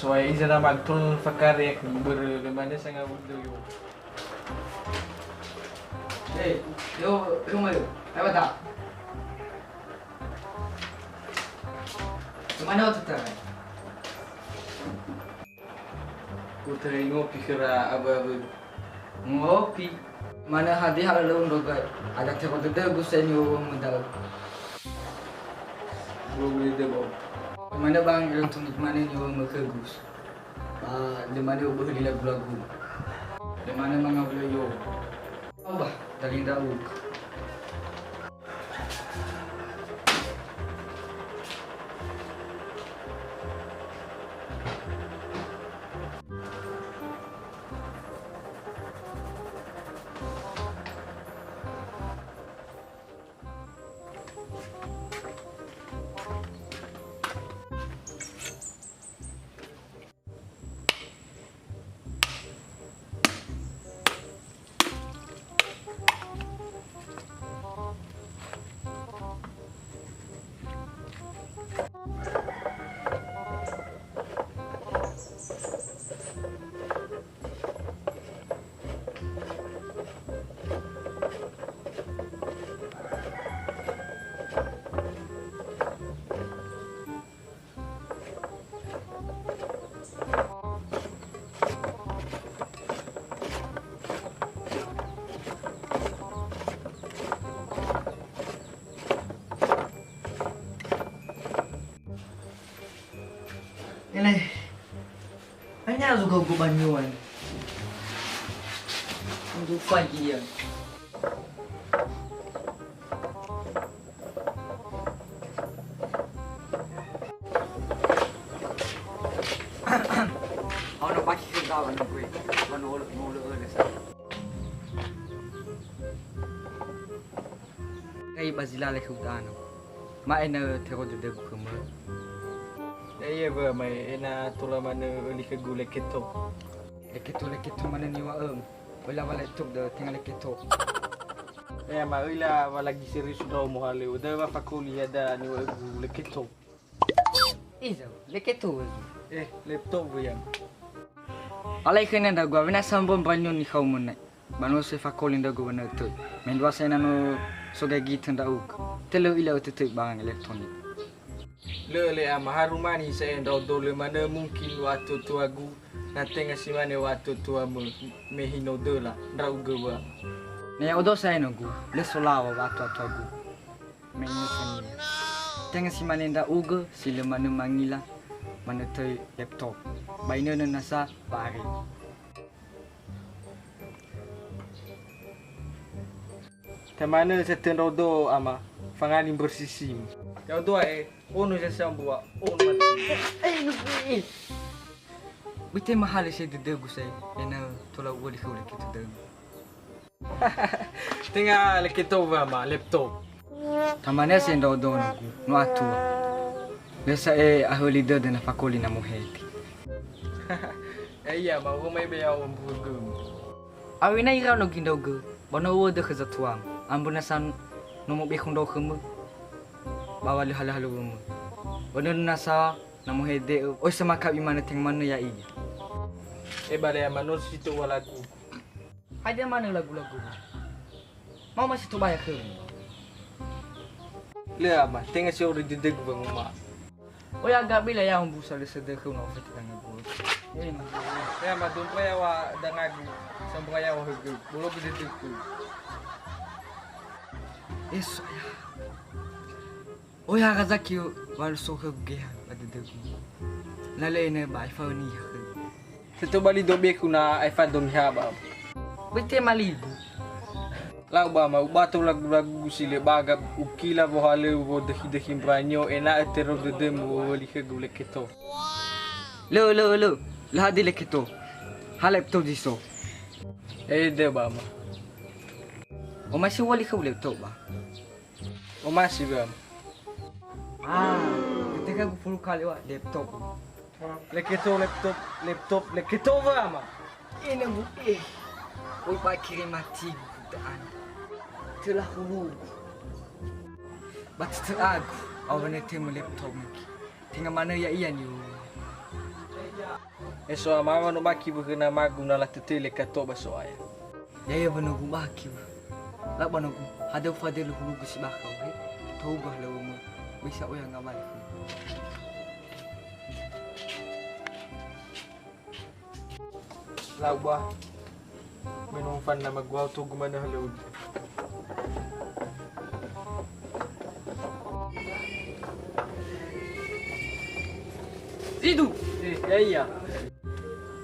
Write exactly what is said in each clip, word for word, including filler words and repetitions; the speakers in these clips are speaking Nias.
Soal iza nama betul fakari aku bere lemane sangat udah yo. Eh, yo, yo mayo. Ayo ta. Kemana waktu terakhir? Utehe ngopi khöra awö-awö. Ngopi. Mana hadia halöŵö ndrogö, ada terro dödögu sa'ae niŵöwömö da'ö. Niŵöwömö da'ö. Mana bang elektronik mana niŵöwömö khögu. Ba, lö mana uböhö li lagu-lagu. Lö mana mangawuli yo. Aubah, dalindra'ugö. Ele. Hanya juga gua banyuan. Untuk pagi ya. Ono pagi ke gawa no gue. Ono olo, olo, olo, sa. Kai bazila le khudano. Ma'enö terro dödögu khömö. Eye wö mai ena tola manö öli khögu leketo. Leketo, leketo manö niŵa'öm. Öla wa laptop dö tenga leketo. Eh, ma öila wa lagi serius ndra'o mohalö. Ödö wa fakoli yada niŵa'ögu leketo. Iza, leketo wö. Eh, laptop wö ya. Alai khönia ndra'ugö, awena sambua mbanio nikhao möna. Ba no se fakoli ndra'ugö wönö töi. Mendrua sa'ae na no so gae gitö ndra'ugö. Tölu ila ötötöi barang elektronik. Lö le ama, harumani sa'ae ndra'odo lö manö mungkin wa'atuatuagu, na tenga si mane wa'atuatuamö, me hino döla, ndra'ugö wöama. Na ya'odo sa'ae nogu, lö solawa wa'atuatuagu. Me inötönia. Tenga si mane ndra'ugö, si lö manö mangila, manö töi laptop. Ba inönö nasa, ba are. Tamanö satö ndra'odo ama, fangali mbörsisi. Ya'odo a'e, ono sa sambua, ono mati. Böi te mahalö se dödögu sa'ae, ena'ö tola u'öli khöu leketo dödögu. Tenga leketo wöama, laptop. Tamanö se ndra'odo nogu, no atua. Lö sa'ae ahöli dödö na fakoli na mohede. Ya'ia, ma u'ö mai be ya'o mbuhugömu. Awena iraono göi ndra'ugö, ba no u'ödö khö zatuam, ambö nasa no mobekhu ndra'o khömö, ba wa lö halöhalöŵömö. Ba no nasa na mohede'ö, oi samakabi manö tenga manö ya'ia. Ebale ama no si to'ua lagu. Hadia manö lagu-lagu. Mau masih tobaya khöu. Lö ama, tenga si ori dödögu wanguma. Oya gabi la ya humbu salesede khöu na ofete dangagu. Eh, ma. Ya ma dombra ya wa dangagu, sambra ya wa hege. Bolo gede deku. Eso ya. Oya razaki wa so khöu geha ba dödögu. Na lö enö ba ifauni khöu. Seto bali dobeku na aefa doniha ba. Bete malibu. Lau ba ma ubato lagu-lagu si lö baga ukila wohalö wodöhi-döhi mbranio ena'ö terro dödömu wowöli khögu leketo. Lö, lö, lö. Lö hadia leketo. Ha laptop zi so. Ede ba ma. Omasi woli khöu laptop ba. Omasi wöam. Ah, ketika gufulu kali wa laptop. Leketo laptop, laptop, leketo wöama. Ina bu eh. Oi ba kiri mati gu da'an. Töla hulu. Ba tötö'agu, awö ne tema laptop miki. Tenga manö ya'ia niu. Eso amawa no baki wökhö namagu na latötöi leketob ba So'aya. Ya'ia wönogu baki wö. Laba nogu, hadöu fadölu hulugu si bakha, he? Tohugu halöŵömö, bisa oya ngawali khöu. Lau ba. Me no fanna maguau togu manö halöŵögu. Zidu! Eh, ya, iya.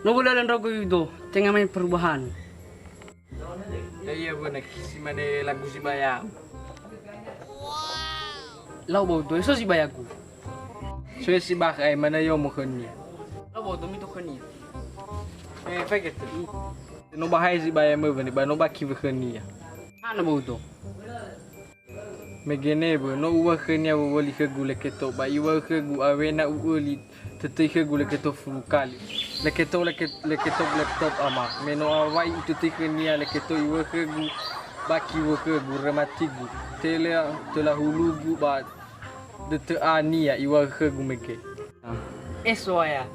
No boleh ada ndrago yudo, tenga main perubahan. Ya'ia wöna si mane lagu Zibaya. Lau bau doe so Zibayagu. So si bakha ai mana yomo khönia. Lau bau do mito khönia. Eh, faigete. No ba hai Zibaya mö wöni ba no baki wö khönia. Hana bau do. Mege ne wö, no uŵa'ö khönia wöwöli khögu leketob ba iŵa'ö khögu awena u'öli tötöi khögu leketob fulu kali. Leketob, leke-, leketob laptop ama. Me no awai utötöi khönia leketob iŵa'ö khögu baki wö khögu rematigu. Töla, töla hulugu ba dötö'ania iŵa'ö khögu mege. Eso aya.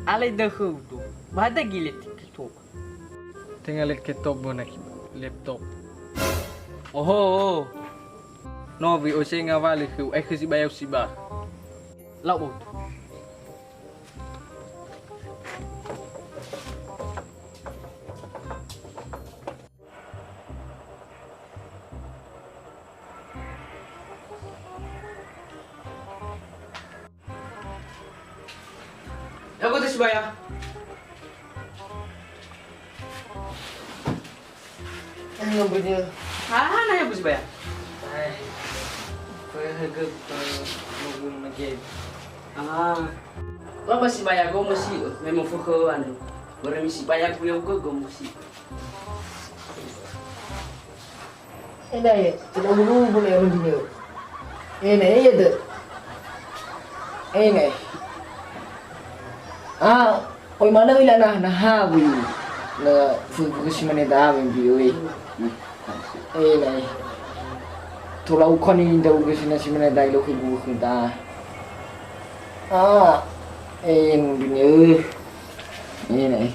Alai döhöu do. Ba hadia gi leketob? Tenga leketob bona ki laptop. Oho. Nowi ose ngawali khöu, ai khö Zibaya si ba. Lau bau do. Aku tes Zibaya. Ayo, Bu, dia. Ah, na ya, Bu Zibaya. Ai. Kue hege, eh, mobil mege. Ah. Laba Zibaya go mesi, eh, memang fuke anu. Orang Zibaya ku ya go, go mesi. Ena e, tidak bulu-bulu ya mendinyo. Ena e, ya de. Ena e. Ah, oi mana ila nah, nah, ha, bu. Na, fu, fu, si mane da, bu, bi, oi. Ena e. Tola ukoni nda uga sina si mane da, ilo ke bu, ke da. Ah, eh, mendinyo. Ena e.